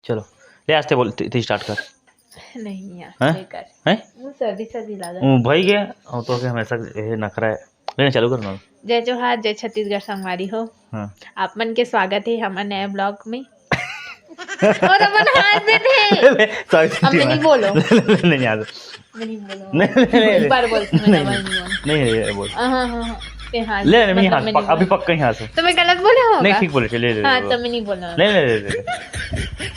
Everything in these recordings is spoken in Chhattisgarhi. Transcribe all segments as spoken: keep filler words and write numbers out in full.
चलो, ले आज ते बोल, ते, ते start कर। नहीं यार, हैं? बेकार। हैं? वो सर्दी सर्दी लगा। वो भाई के, वो तो के हमेशा ये नखरा है। लेने चालू कर ना। जय जोहार, जय छत्तीसगढ़ संगवारी हो। हाँ। आप मन के स्वागत है हमर नए vlog में। और अपन हाथ दे दे। ले, sorry, अब मैं नहीं बोलो। नहीं, यार। मैं नहीं बोलो। नहीं, नहीं, नहीं, एक बार बोल, मैं नहीं, नहीं, नहीं बोल। नहीं, नहीं, नहीं, बोल। हाँ, हाँ, हाँ, हाँ। ते हाँ, ले, नहीं, मतलब, हाथ मैं पक-, नहीं अभी बोल। पक्का ही हाथ है। तो मैं गलत बोले होगा? नहीं, ठीक बोले, ले, ले, ले, हाँ, बोल। तो मैं नहीं बोलना। नहीं, नहीं, नहीं, नहीं, नहीं।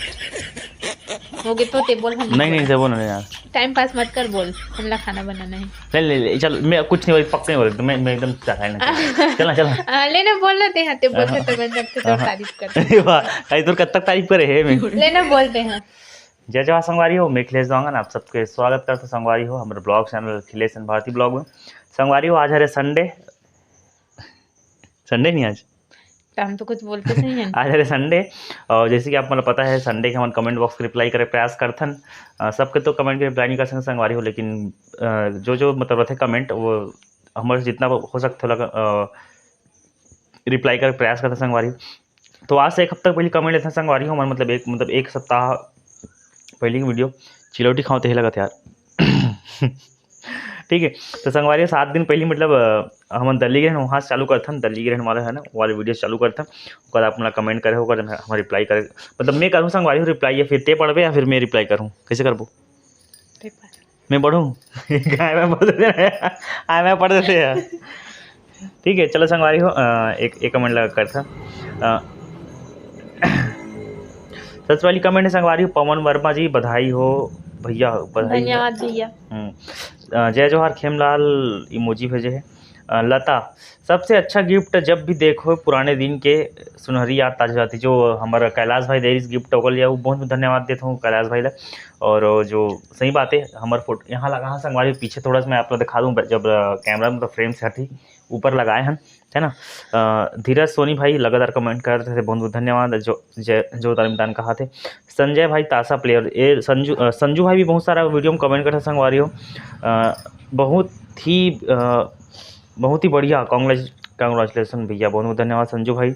हो गए तो ते बोल, हम नहीं, नहीं, बोल। ते बोल, नहीं यार। Time pass मत कर, बोल, हमला खाना बनाना है। ले, ले, ले, चल, मैं कुछ नहीं बोल, पक्का नहीं बोल, मैं, मैं एकदम चाहे नहीं। चल ना, चल ना। हाँ, लेना, बोल ना, ते हाँ, ते बोल, हाँ। तो मैं जब तक हाँ। तारीफ कर। वाह, कई दूर कब तक तारीफ करे है मैं? लेना, बोलते हैं। जय जोहार संगवारी हो, मैं अखिलेश देवांगन, आप सबके स्वागत करता संगवारी हो हमारे vlog channel Akhilesh and Bharti vlog में। संगवारी हो, आज हरे Sunday, Sunday नहीं आज। तो हम तो कुछ बोलते नहीं हैं। आज हरे Sunday, और जैसे कि आप मतलब पता है, Sunday के हम comment box के reply करे प्रयास करथन। अ, सबके तो comment के reply नहीं कर सकते संगवारी हो, लेकिन, अ, जो, जो मतलब रहते comment, वो हमारे से जितना हो सकते लगा, अ, reply करे प्रयास करथन संगवारी। तो आज से एक हफ्ता पहले comment लेथन संगवारी हो, हमारे मतलब एक, मतलब एक सप्ताह पहले की video चिलौटी खाओ ते लगत यार। ठीक है, तो संगवारी हो, सात दिन पहले मतलब, अ, हमन दिल्ली गए रहन, वहाँ से चालू करथन, दिल्ली गए रहन वाला है ना, वो वाले video चालू करथन। ओकर आप मोला comment करे हो, ओकर हम reply करे, मतलब मैं करूँ संगवारी हो reply, या फिर ते पढ़बे या फिर मैं reply करूँ, कैसे करबो? ते पढ़। मैं पढ़ूँ? आय मैं पढ़ देते हैं, आय मैं पढ़ देते हैं। ठीक है, चलो संगवारी हो, अ, एक, एक comment लगा करथन। अ, सबसे पहली comment है संगवारी हो, पवन वर्मा जी, बधाई हो भैया, बधाई हो। धन्यवाद भैया। हम्म। अ, जय जोहार खेमलाल emoji भेजे है। अ, लता, सबसे अच्छा gift जब भी देखो पुराने दिन के सुनहरी याद ताजा हो जाती। जो हमारा कैलाश भाई देरिस gift ओकर लिए, वो बहुत बहुत धन्यवाद देता हूँ कैलाश भाई ला। और जो सही बात है, हमारे फोटो यहाँ लगा है संगवारी, पीछे थोड़ा सा मैं आप लोग दिखा दूँ, जब, अ, camera मतलब frame से हटी, ऊपर लगाए हैं, है ना। अ, धीरज सोनी भाई लगातार comment करत रहे, बहुत बहुत धन्यवाद। जो, जय, जो तालिम दान कहा थे। संजय भाई तासा player, ए संजू, अ, संजू भाई भी बहुत सारा video में comment करते संगवारी हो। अ, बहुत ही, अ, बहुत ही बढ़िया, congratulation भैया, बहुत बहुत धन्यवाद संजू भाई।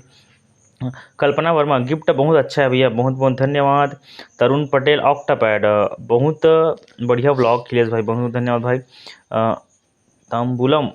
कल्पना वर्मा, gift बहुत अच्छा है भैया, बहुत बहुत धन्यवाद। तरुण पटेल Octopad, अ, बहुत बढ़िया vlog अखिलेश भाई, बहुत बहुत धन्यवाद भाई। अ, तांबूलम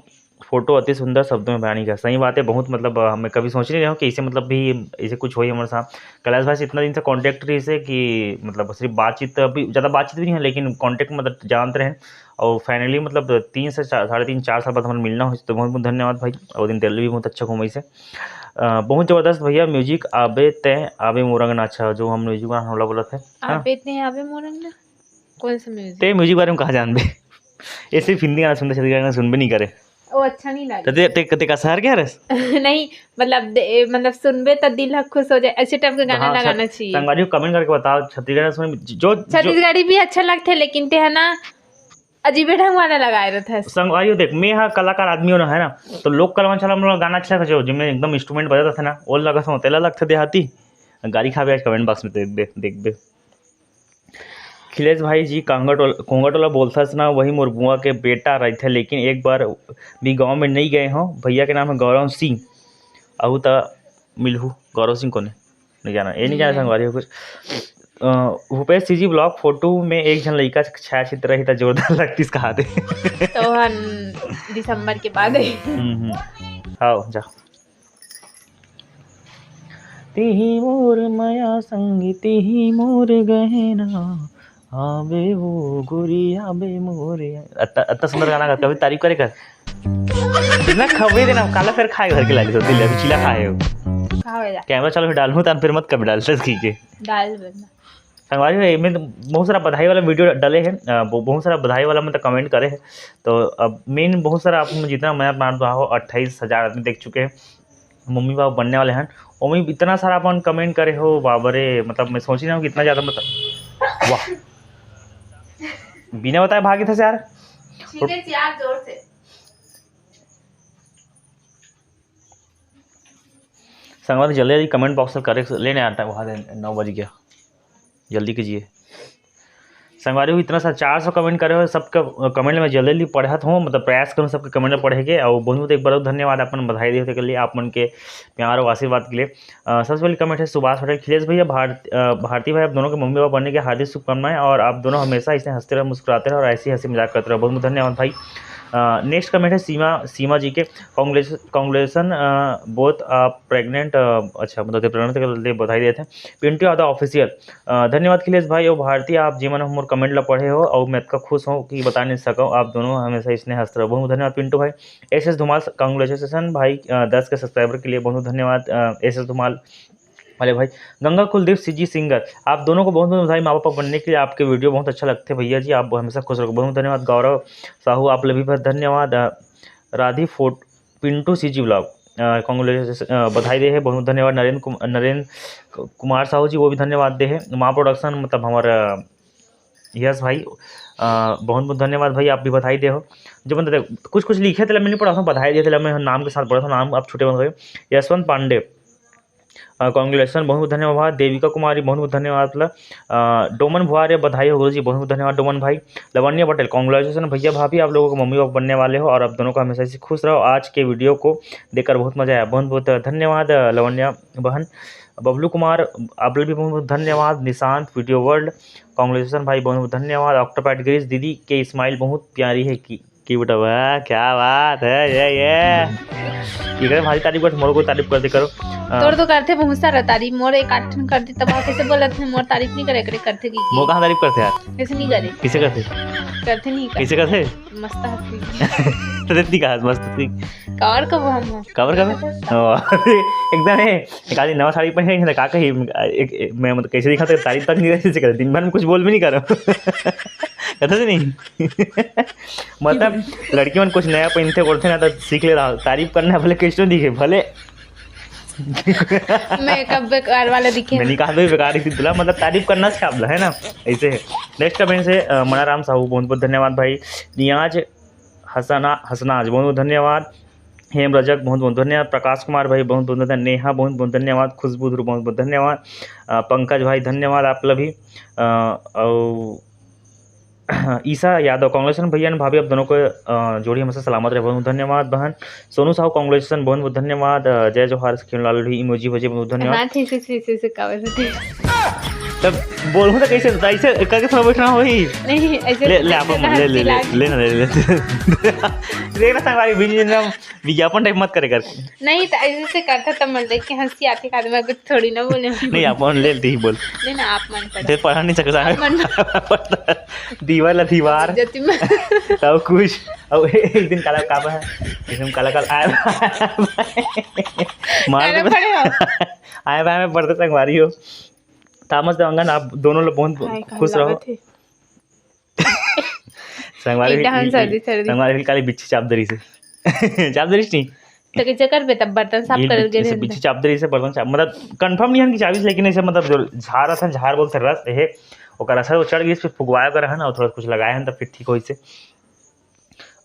फोटो अति सुंदर शब्दों में बयान नहीं किया। सही बात है, बहुत मतलब, अ, मैं कभी सोच नहीं रहा हूँ कि इसे मतलब भी इसे कुछ हो ही हमारे साथ। कैलाश भाई से इतना दिन से contact रही से कि मतलब सिर्फ बातचीत, अभी ज़्यादा बातचीत भी नहीं है, लेकिन contact मतलब जानते रहे। और finally मतलब तीन से चार, साढ़े तीन, चार साल बाद हमारे मिलना हो, तो बहुत बहुत धन्यवाद भाई। और दिन दिल्ली भी बहुत अच्छा घूमे से। अ, बहुत ज़बरदस्त भैया music आबे तय आबे मोरंग नाचा, जो हम music वाला होला बोलत है, हाँ? आबे तय आबे मोरंग ना? कौन सा music? ते music बारे में कहाँ जानबे? ये सिर्फ हिंदी गाना सुनते, छत्तीसगढ़ी गाना सुनबे नहीं करे। वो अच्छा नहीं लगे। ते, ते, ते का शहर के हरस? नहीं, मतलब दे-, मतलब सुनबे तो दिल ह खुश हो जाए, ऐसे type का गाना हाँ, लगाना छ-, चाहिए। संगवारी हो comment करके बताओ, छत्तीसगढ़ी सुन, जो, जो छत्तीसगढ़ी भी अच्छा लगते, लेकिन ते है ना, अजीबे ढंग वाला लगाए रहते हैं। संगवारी हो देख, मैं हा कलाकार आदमी हो ना, है ना, तो लोक कला मंच वाला मोला गाना अच्छा लगता, जो, जिसमें एकदम instrument बजाता था ना, वो लगा था, तेला लगता देहाती। गाली खाबे आज comment box में, देख बे, देख बे। अखिलेश भाई जी, कांगट वाला, कोंगट वाला बोलथस ना, वही मोर बुआ के बेटा रहिथे, लेकिन एक बार भी गांव में नहीं गए हो। भैया के नाम है गौरव सिंह, अहू त मिलहू। गौरव सिंह कोने? नहीं जाना, ये नहीं जाना नहीं। संगवारी हो कुछ। अ, भूपेश सीजी vlog फोटो में एक झन लइका छायाचित्र रही था, जोरदार लगतीस कहा थे। तो हम दिसंबर के बाद है। हम्म, हम्म। आओ, जा। तिही मोर मया संगी, तिही मोर गहना, आबे वो गोरी, आबे मोरे। अत्ता, अत्ता सुंदर गाना गा, कभी तारीफ करे कर। इतना खबे देना, काला फेर खाए घर के लाली सोती ले, अभी चीला खाए हो। का हो जा? Camera चालू है, डालूं तान फिर मत कभी डाल सस की के। डाल देना। संगवारी हो, एमे तो बहुत सारा बधाई वाला video डले हैं, अ, बहु-, बहुत सारा बधाई वाला मतलब comment करे हैं। तो अब main बहुत सारा आप जितना मैं मार रहा हो, अट्ठाईस हजार आदमी देख चुके हैं, मम्मी पापा बनने वाले हैं, ओमे इतना सारा अपन comment करे हो, बाबा रे, मतलब मैं सोच रहा हूँ कि इतना ज़्यादा मतलब, वाह, बिना बताए भागे था यार। छीने से यार जोर से। संगवारी जल्दी जल्दी comment box में करे लेने आता है, वहाँ दे नौ बज गया, जल्दी कीजिए। संगवारी हो, इतना सा चार सौ कमेंट करे हो, सबका कमेंट मैं जल्दी जल्दी पढ़त हूँ, मतलब प्रयास करूँ सबके कमेंट में पढ़े के। और बहुत बहुत एक बार और धन्यवाद अपन बधाई देते के लिए, आप मन के प्यार और आशीर्वाद के लिए। अ, सबसे पहले कमेंट है सुभाष पटेल, "खिलेश भैया, भारत अ, भारती भाई, आप दोनों के मम्मी पापा बनने के हार्दिक शुभकामनाएं और आप दोनों हमेशा ऐसे हंसते रहो, मुस्कुराते रहो और ऐसे ही हंसी मजाक करते रहो।" बहुत बहुत धन्यवाद भाई। नेक्स्ट कमेंट है सीमा सीमा जी के, "कॉन्ग्रेस कॉन्ग्रेसन बोथ आप प्रेग्नेंट।" अच्छा, मतलब प्रेग्नेंट के लिए बधाई देते हैं। पिंटू यादव ऑफिशियल, अ, "धन्यवाद खिलेश भाई और भारती, आप जेमन हमर कमेंट ला पढ़े हो और मैं अतका खुश हूँ कि बता नहीं सकूँ। आप दोनों हमेशा इसने हंसते रहो।" बहुत धन्यवाद पिंटू भाई। एस एस धुमाल, कॉन्ग्रेचुलेशन भाई, अ, दस के सब्सक्राइबर के लिए बहुत धन्यवाद। एस एस धुमाल वाले भाई। गंगा कुलदीप सी जी सिंगर, आप दोनों को बहुत बहुत बधाई माँ बापा बनने के लिए। आपके वीडियो बहुत अच्छा लगते हैं भैया जी, आप हमेशा खुश रहो। बहुत धन्यवाद। गौरव साहू, आप ला भी बहुत धन्यवाद। अ, राधी फोर्ट, पिंटू सी जी ब्लॉग, कॉन्ग्रेचुलेशन, बधाई दे है, बहुत धन्यवाद। नरेंद्र कुम-, नरेंद्र कु-, कुमार साहू जी, वो भी धन्यवाद दे है। माँ प्रोडक्शन, मतलब हमारा यस भाई, अ, बहुत बहुत धन्यवाद भाई, आप भी बधाई दे हो। जो मतलब कुछ कुछ लिखे थे, मैं नहीं पढ़ा था, बधाई दिए थे, मैं नाम के साथ पढ़ा था, नाम आप छूटे मत करिए। यशवंत पांडे, कॉन्ग्रेचुलेशन, बहुत बहुत धन्यवाद। देविका कुमारी, बहुत बहुत धन्यवाद। मतलब, अ, डोमन भुआरे, बधाई हो गुरु जी, बहुत बहुत धन्यवाद डोमन भाई। लवण्या पटेल, कॉन्ग्रेचुलेशन भैया भाभी, आप लोगों को मम्मी पापा बनने वाले हो और आप दोनों को हमेशा ऐसे खुश रहो। आज के वीडियो को देखकर बहुत मज़ा आया, बहुत बहुत धन्यवाद, अ, लवण्या बहन। बबलू कुमार, आप लोग भी बहुत बहुत धन्यवाद। निशांत वीडियो वर्ल्ड, कॉन्ग्रेचुलेशन भाई, बहुत बहुत धन्यवाद। ऑक्टोपैड गिरीश, "दीदी के स्माइल बहुत प्यारी है।" की की बेटा, वाह, क्या बात है, ये ये ये करे भारी तारीफ कर, मोर को तारीफ कर दे करो। अ, तोर तो करथे बहुत सारा तारीफ, मोर एक आठ ठन कर दे, तब आप कैसे बोलत है, मोर तारीफ नहीं करे, करे करथे की? मोर कहाँ तारीफ करथे यार? कैसे नहीं करे? किसे करथे? करथे नहीं कर। किसे करथे? मस्त हंसी। तो इतनी कहा मस्त थी। काबर कब हम हो? काबर कब? ओ, एकदम है। एक आदमी नवा साड़ी पहने है, का कही, एक, एक, मैं मतलब कैसे दिखा था, तारीफ तक नहीं कर सकते, दिन भर में कुछ बोल भी नहीं कर रहा। कहते थे नहीं। मतलब लड़की मन कुछ नया पहनते ओढ़ते ना, तो सीख ले रहा, तारीफ करना भले कैसे दिखे, भले मेकअप बेकार वाला दिखे। मैं नहीं कहा तो बेकार ही थी तुला, मतलब तारीफ करना से आप है ना, ऐसे है। नेक्स्ट कमेंट से, अ, मनाराम साहू, बहुत बहुत धन्यवाद भाई। नियाज हसना, हसनाज, बहुत बहुत धन्यवाद। हेम रजक, बहुत बहुत धन्यवाद। प्रकाश कुमार भाई, बहुत बहुत धन्यवाद। नेहा, बहुत बहुत धन्यवाद। खुशबू ध्रुव, बहुत बहुत धन्यवाद। अ, पंकज भाई, धन्यवाद आप ला भी। अ, और ईसा यादव, कॉन्ग्रेचुलेशन भैया ने भाभी, आप दोनों को, अ, जोड़ी हमेशा सलामत रहे, बहुत बहुत धन्यवाद बहन। सोनू साहू, कॉन्ग्रेचुलेशन, बहुत बहुत धन्यवाद। अ, जय जोहार, खेल लाल भी इमोजी वोजी, बहुत बहुत धन्यवाद। हाँ, ठीक, ठीक, ठीक, ठीक, ठीक, काबर से ठीक। तब बोलूँ तो कैसे, ऐसे करके थोड़ा बैठना हो ही। नहीं, ऐसे ले, ले, आप ऐसे ले, ले, ले, चिल्ला के। ले ना, ले, ले। देख ना संगवारी, बिन, बिन, विज्ञापन टाइप मत करे करके। नहीं, तो ऐसे से करता तब मन देख के हंसी आती, आदमी कुछ थोड़ी ना बोले। नहीं, आप मन ले लेते ही बोल। नहीं ना, आप मन पढ़। फिर पढ़ा नहीं सकता। आप मन दीवार ला दीवार। जति में। तब कुछ, अब एक दिन काला काबा है, एकदम काला काला आया। मार काला दे। पड़े हो। आया भाई, मैं पढ़ते संगवारी हो। तामस देवांगन, आप दोनों लोग बहुत हाय, खुश काला रहो। लागत है। संगवारी एक भी, डहन एक, सर्दी, एक, सर्दी। संगवारी भी काली बिच्छी चाप दरी से। चाप दरी से नहीं। तो कैसे करबे तब बर्तन साफ ये करल बिच्छी, गए ऐसे रहने? बिच्छी चाप दरी से बर्तन चाप, मतलब कंफर्म नहीं है कि चाबी से, लेकिन ऐसे मतलब जो झार आता है, झार बोलते रस, ये ओकर असर वो चढ़ गई, फिर फुगवाए कर है ना, थोड़ा कुछ लगाए हैं, तब फिर ठीक होई से।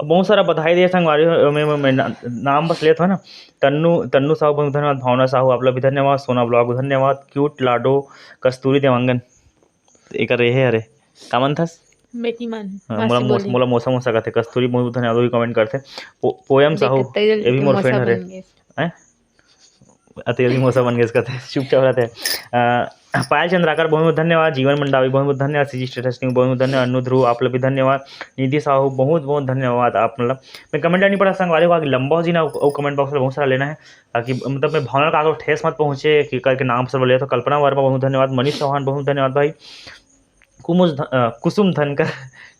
अब बहुत सारा बधाई दे संगवारी हो, मैं, मैं, मैं ना-, नाम बस लेत हो ना, तन्नू, तन्नू साहू बहुत धन्यवाद, भावना साहू आप लोग भी धन्यवाद, सोना ब्लॉग धन्यवाद, क्यूट लाडो, कस्तूरी देवांगन, एकर रहे हरे, का मन थस? बेटी मन, हाँ, मासी मोला मोस-, बोली। मोला मौसा मौसा कथे, कस्तूरी बहुत धन्यवाद, वो भी कमेंट करथे। पो-, पोयम देख, साहू, कत्ते जल्दी ये भी तू मोर मौसा फ्रेंड हरे। बन गेस। हैं? अति जल्दी मौसा बन गेस कथे, चुपचाप रहते हैं। अ, पायल चंद्राकर बहुत बहुत धन्यवाद, जीवन मंडावी बहुत बहुत धन्यवाद, सीजी स्टेटस किंग बहुत बहुत धन्यवाद, अनु ध्रुव आप लोग भी धन्यवाद, निधि साहू बहुत बहुत धन्यवाद आप, मतलब मैं कमेंट नहीं पढ़ा संगवारी हो, आगे लंबा हो जी ना, वो कमेंट बॉक्स में बहुत सारा लेना है, ताकि मतलब मैं भावना का आगे ठेस मत पहुँचे कि करके नाम सब ले। तो कल्पना वर्मा बहुत धन्यवाद, मनीष चौहान बहुत धन्यवाद भाई, कुमुस ध-, अ, कुसुम धनकर,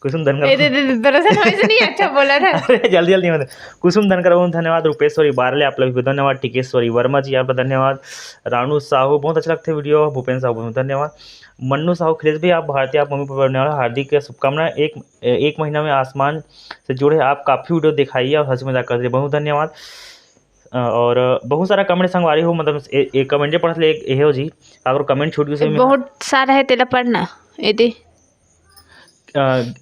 कुसुम धनकर। ए, दे, दे, दे, दरअसल वैसे नहीं अच्छा बोला था। अरे, जल्दी, जल्दी मत। कुसुम धनकर, बहुत धन्यवाद। रूपेश्वरी बारले, आप लोग भी धन्यवाद। टिकेश्वरी वर्मा जी, आपका धन्यवाद। रानू साहू, बहुत अच्छा लगता है वीडियो। भूपेन साहू, बहुत धन्यवाद। मन्नू साहू, खिलेश भाई, आप भारतीय, आप मम्मी पापा बनने वाला, हार्दिक शुभकामनाएं। एक, एक महीना में आसमान से जुड़े आप काफ़ी वीडियो दिखाइए और हंसी मजाक करते हैं। बहुत धन्यवाद। अ, और बहुत सारा कमेंट संगवारी हो, मतलब, ए-, एक कमेंट पढ़त ले, एक, एहे हो जी, अगर कमेंट छूट गई, उसमें बहुत सारा है, तेला पढ़ना, ये दे। अ,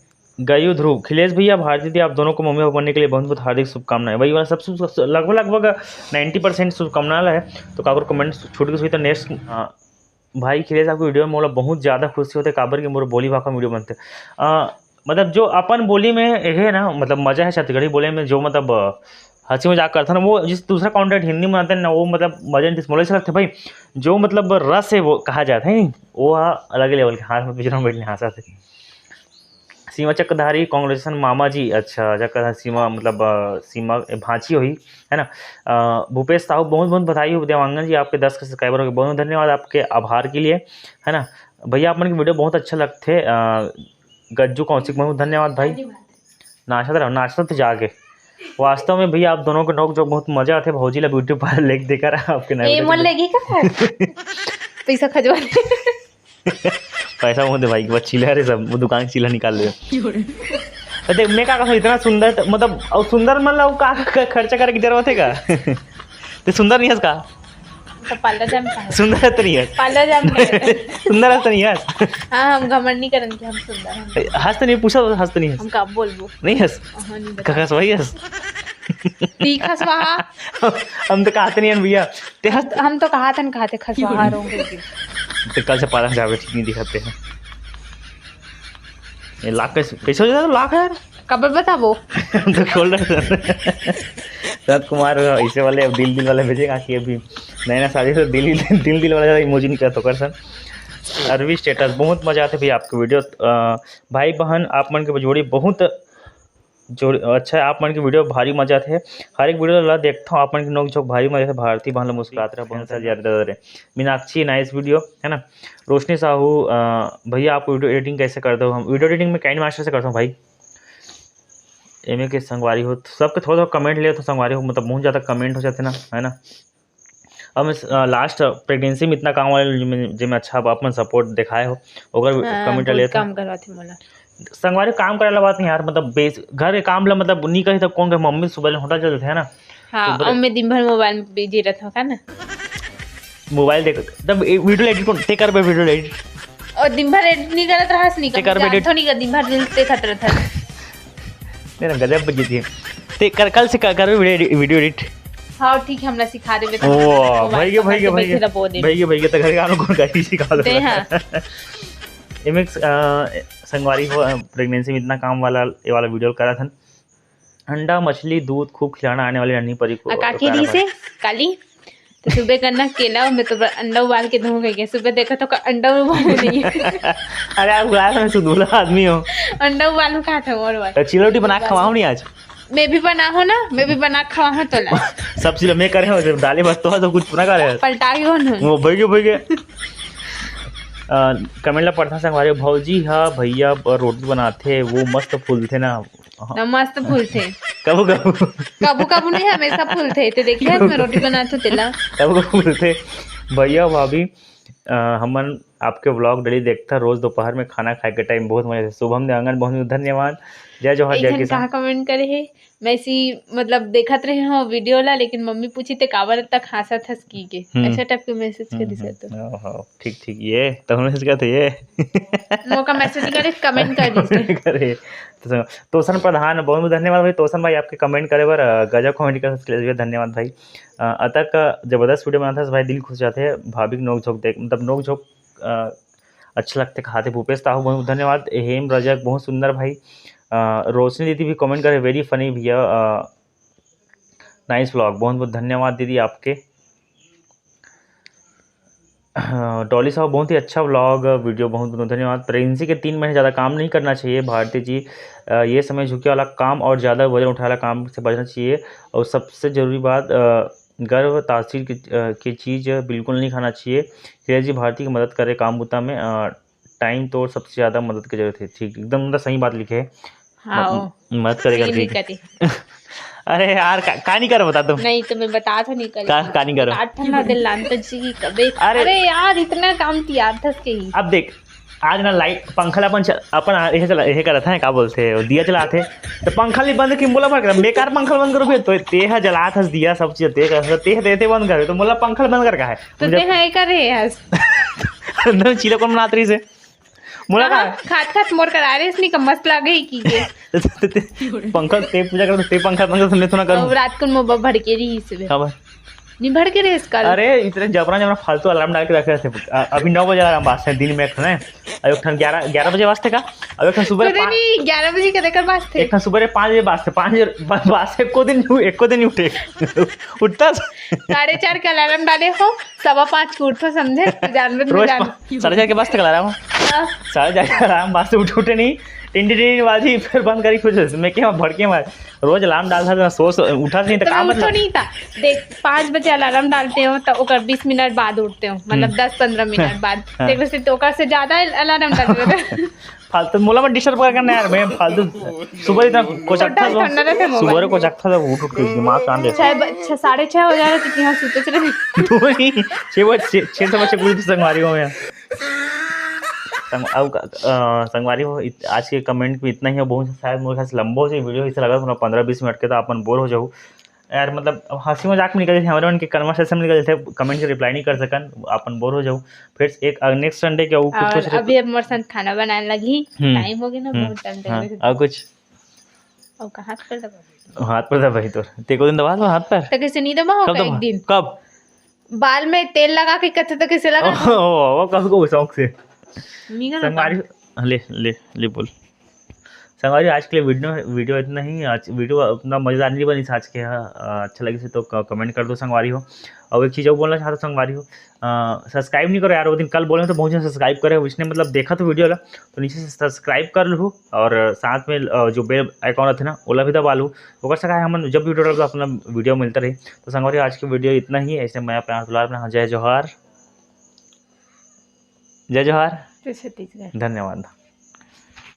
गयु ध्रुव, खिलेश भैया, भारती दी, आप दोनों को मम्मी पापा बनने के लिए बहुत बहुत हार्दिक शुभकामनाएं। वही वाला सब, सब, सब, लगभग, लगभग नाइन्टी परसेंट शुभकामना है। तो काकर कमेंट छूट गई, तो नेक्स्ट, अ, भाई खिलेश, आपके वीडियो में मोला बहुत ज़्यादा खुशी होथे, काबर कि मोर बोली भाखा में वीडियो बनथे। अ, मतलब जो अपन बोली में हे ना, मतलब मज़ा हे छत्तीसगढ़ी बोले में, जो मतलब, अ, हँसी मज़ाक करथन ना, वो जिस दूसरा कंटेंट हिंदी में आथे ना, वो मतलब मज़ा नहीं, मोला ऐसा लगथे भाई, जो मतलब रस हे वो कहा जाथे, वो ह अलग लेवल के। हाथ में पिछड़ा में बैठ ले हँसा थे। सीमा चक्रधारी, congratulation मामा जी। अच्छा, चक्रधारी सीमा मतलब, अ, सीमा, ए, भांची होही, है ना? अ, भूपेश साहू, बहुत बहुत बधाई हो देवांगन जी, आपके दस के सब्सक्राइबर हो गए, बहुत बहुत धन्यवाद आपके आभार के लिए, है ना? भैया, आप मन के वीडियो बहुत अच्छा लगथे। अ, गज्जू कौशिक, बहुत धन्यवाद भाई। नाचत रहो, नाचत जाके। वास्तव में भैया, आप दोनों के नोक जोक बहुत मजा आथे। भौजी ला ब्यूटी पार्लर लेके देकर आपके नए ए, वीडियो मन के लेगी का? पैसा खजवा ले। पैसा मुँह दे भाई, बस चिल्ला रे सब, वो दुकान से चिल्ला निकाल ले। तो देख, मैं का कहूँ, इतना सुंदर त-, मतलब, और सुंदर मन ला का, का खर्चा करे की जरूरत है का? ते सुंदर नहीं हस का? तो पार्लर जाम का है? सुंदर तो नहीं हस। पार्लर जाम का है। सुंदर हस तो नहीं हस। हाँ, हम घमंड नहीं करन कि हम सुंदर हैं। हस तो नहीं, पूछा तो हस तो नहीं हस। हम का बोलबो? नहीं हस। हाँ, नहीं बता। का हस वही हस। ठीक हस वहाँ। हम तो कहते नहीं हन भैया। ते हस। हम तो कहा था, कहा थे खसवाहा रहोगे। तो कल से पार्लर जावे, ठीक नहीं दिखाते हैं। ये लाख कैसे, कैसे हो जाता है लाख यार? कब बताबो? हम तो खोल रहे थे। शरद कुमार ऐसे वाले, अब दिल दिल वाले भेजेगा कि अभी नया नया शादी से दिल, दिल दिल वाला ज्यादा इमोजी निकलत होकर सर। अरवी स्टेटस, बहुत मजा आते भैया आपके वीडियो। अ, भाई बहन आप मन के जोड़ी बहुत जोड़ी अच्छा है, आप मन के वीडियो भारी मजा आते है। हर एक वीडियो ला देखता हूँ, आप मन के नोक झोंक भारी मजा आते। भारती बहन ला मुस्कुरात रहे, बहुत सारी याद रे। मीनाक्षी, नाइस वीडियो, है ना? रोशनी साहू, अ, भैया आप वीडियो एडिटिंग कैसे करते हो? हम वीडियो एडिटिंग में काइनमास्टर से करता हूँ भाई। एमे के संगवारी हो, सबके थोड़ा थोड़ा कमेंट ले तो संगवारी हो, मतलब बहुत ज़्यादा कमेंट हो जाते ना, है ना? अब मैं, अ, लास्ट प्रेगनेंसी में इतना काम वाले जिनमें, जिनमें अच्छा आप अपन सपोर्ट दिखाए हो, ओकर हाँ, कमेंट बहुत ले था। काम करवाथे मोला। संगवारी काम करे वाला बात नहीं यार, मतलब बेस-, घर के काम ला मतलब नहीं कही तो कौन कहे, मम्मी सुबह ले होटल चल देथे, है ना? हाँ, सुबह और मैं दिन भर मोबाइल में बिजी रहता हूँ, है ना? मोबाइल देख, तब ए-, वीडियो एडिट कौन, ते कर बे वीडियो एडिट? और दिन भर एडिट नहीं करत रहस, नहीं ते कर बे एडिट। जानथो नहीं कर, दिन भर रील्स देखत रहत हस। नहीं ना, गजब बजी थी। ते कर, कल से कर, कर वीडियो एडिट, वीडियो एडिट। हाँ, ठीक है, हमरा सिखा देबे तो। ओ, मोबाइल भाई के, पकड़ भाई के, के भाई बैठे के। रहो, बोले। भाई के, भाई के, तो घर के आनो कौन गाड़ी सिखा दे दे। हाँ। एमेक्स, अ, संगवारी हो, अ, प्रेगनेंसी में इतना काम वाला, ये वाला वीडियो करा था। अंडा, मछली, दूध खूब खिलाना आने वाली नन्ही परी को। आ, काकी प्यारा दी से, भाई। काली, तो सुबह करना केला, मैं तो ब-, अंडा उबाल के दूँ कह के। सुबह देखा तो का अंडा उबाल नहीं है। अरे, आप उबाल में सुधूला आदमी हो। अंडा उबाल में कहा था और बात। तो चिलौटी बना के खवाओ नहीं आज। मैं भी बना हो ना, मैं भी बना के खवा हो तोला। सब चीज मैं करे हो, सिर्फ दाली भात तो है, तो कुछ ना करे। पलटा के कौन हो? वो बैगे, बैगे। अ, कमेंट ला पढ़ता संगवारी, भौजी हा भैया बर रोटी बनाथे, वो मस्त फूलथे ना। हाँ। ना मस्त फूलथे। कभू कभू। कभू कभू नहीं, हमेशा फूलथे। ते देखिए, मैं रोटी बनात हूँ, तेला। कभू कभू फूलथे। भैया, भाभी, अ, हमन आपके व्लॉग डेली देखता, रोज दोपहर में खाना खाए के टाइम बहुत मजा आथे। शुभम देवांगन, बहुत बहुत धन्यवाद। जय जोहार, एक जय झन किसान। कहाँ कमेंट करे हे, मैं ऐसी, मतलब, देखत रहे हो वीडियो ला, लेकिन मम्मी पूछी, "ते काबर तक हंसत हस?" की के। हम्म। ऐसा टाइप के मैसेज हम्म, करिस हम्म। तो। ओहो, ठीक, ठीक, ये तो मैसेज करते ये। मोका मैसेज करे, कमेंट कर दीजिए। करे। तो सुनो, तोसन प्रधान, बहुत बहुत धन्यवाद भाई, तोसन भाई, आपके कमेंट करे बर, अ, गजब कमेंट कर सकते हैं, धन्यवाद भाई। अ, अतक जबरदस्त वीडियो बनाता है भाई, दिल खुश जाते हैं, भाभी के नोक झोंक देख, मतलब नोक झोंक, अ, अच्छा लगते कहाते। भूपेश साहू, बहुत बहुत धन्यवाद। हेम रजक, बहुत सुंदर भाई। अ, रोशनी दीदी भी कमेंट करे, "Very funny भैया, अ, nice vlog।" बहुत बहुत धन्यवाद दीदी आपके। अ, डॉली साहब, बहुत ही अच्छा व्लॉग, वीडियो, बहुत बहुत धन्यवाद। प्रेगनेंसी के तीन महीने ज़्यादा काम नहीं करना चाहिए भारती जी। अ, ये समय झुके वाला काम और ज़्यादा वजन उठाने वाला काम से बचना चाहिए। और सबसे ज़रूरी बात, अ, गर्भ तासीर की, अ, की चीज़ बिल्कुल नहीं खाना चाहिए। धीरज जी भारती की मदद करे काम बुता में, अ, टाइम तो सबसे ज़्यादा मदद की जरूरत है। ठीक, एकदम मतलब सही बात लिखे है। हाँ, म-, मदद करे सही करती। नहीं करती। अरे यार, का, का नहीं कर बता तुम? नहीं, तो मैं बता तो नहीं कर। का, का नहीं कर? आठ ठंडा दिल लान तो जी कबे। अरे। अरे यार, इतना काम तियार था के ही। अब देख, आज ना लाइट, पंखा ला अपन च-, अपन आ, यह चला, यह करत है, का बोलते हैं, दिया चलाते हैं। तो पंखा ले बंद की बोला, बेकार पंखा बंद करो फिर, तो तेहा जलात हस दिया, सब चीज तेहा, तेहा, तेहा बंद कर, तो मोला पंखा बंद कर का है? तो मुझे तेहा ये कर रहे हस। अंदर में चीला कौन बनात रही से? मोला कहाँ? का? खात खात मोर करा रे, इसनी का मस्त लागे ही की के। ते, ते, ते, पंखा ते पूजा कर, ते पंखा बंद कर, मैं तो ना करूँ। अब रात को मोबा भड़के रही इसमें। हाँ भाई। निभर के रेस कर। अरे, इतने जबरा जबरा फालतू अलार्म डाल के रखे रहते। अ-, अभी नौ बजे अलार्म बाजते हैं दिन में, एक ठन है, और एक ठन ग्यारह, ग्यारह बजे बाजते का, और एक ठन सुबह तो पाँच, नहीं, ग्यारह बजे के देकर बाजते। एक ठन सुबह पाँच बजे बाजते, पाँच बजे बा-, बाजते, एको दिन नहीं, एको दिन नहीं उठे। उठता साढ़े चार के अलार्म डाले हो, सवा पाँच को उठो, समझे? जानबे तो रोज जान। पा-, साढ़े चार के बाजते का अलार्म? हाँ। साढ़े चार के अलार्म बाजते, उठे, उठे नहीं, टिन टिन टिन बाजी, फिर बंद करी, कुछ मैं क्या भड़के मार, रोज अलार्म डालता था, सो, सो उठा नहीं तो तो का मैं उठो मतलब? नहीं था। देख, पाँच बजे अलार्म डालते हो तो ओकर बीस मिनट बाद उठते हो, मतलब हम्म। दस पन्द्रह मिनट बाद। हाँ। देख, वैसे तो ओकर से ज्यादा अलार्म डालते हो। फालतू मोला मत डिस्टर्ब कर करना यार, मैं फालतू सुबह इतना कोचकता ठंडा, ठंडा रहता है सुबह मोबाइल। कोचकता था, उठ उठ के दिमाग काम दे। छह ब-, छह, साढ़े छह हो जा रहा था कि हाँ, सुते चले गए। दो ही, छह बजे, छह, छह से बजे पूरी संगवारी हो गया। संग-, अब, अ, संगवारी हो, इत-, आज के कमेंट में इतना ही है, बहुत शायद मोर ख्याल से लंबा हो जाए वीडियो, इसे लगा पन्द्रह बीस मिनट के तो अपन बोर हो जाऊ। यार, मतलब, अब हँसी मजाक में निकल जाथे, हमर मन के कन्वर्सेशन में निकल जाथे, कमेंट के रिप्लाई नहीं कर सकन, अपन बोर हो जाऊ। फिर एक, अ, नेक्स्ट संडे के अउ कुछ और सोच रहे अभी अब मोर संग खाना बनाने लगी, हम्म। टाइम हो गया ना, हम्म। बहुत टाइम तक हाँ, बैठे। और कुछ? और का हाथ पर दबा? हाथ पर दबा ही तो। ते को दिन दबा दो हाथ पर? तो कैसे नहीं दबा हो कब एक दबा? दिन? कब? बाल में तेल लगा के कथे तो कैसे लगा? ओ, ओ, ओ, कब को शौक से। मीगा ना संगवारी, पानी। ले, ले, ले बोल। संगवारी, आज के लिए वीडियो, वीडियो इतना ही। आज वीडियो उतना मज़ेदार नहीं बनी आज के, हाँ, अ, अच्छा लगे तो क-, कमेंट कर दो संगवारी हो। और एक चीज़ और बोलना चाहता हूँ संगवारी हो, अ, सब्सक्राइब नहीं करो यार, वो दिन कल बोले तो बहुत जन सब्सक्राइब करे, इसने मतलब देखा तो वीडियो ला, तो नीचे से सब्सक्राइब कर लो और साथ में, अ, जो बेल आइकन रहते ना, ओला भी दबा लो। ओकर से का है, हमन जब वीडियो डालबो, अपना वीडियो मिलता रही। तो संगवारी, आज की वीडियो इतना ही। ऐसे मैं प्यार दुलार में, हाँ, जय जोहार, जय जोहार, जय छत्तीसगढ़। धन्यवाद।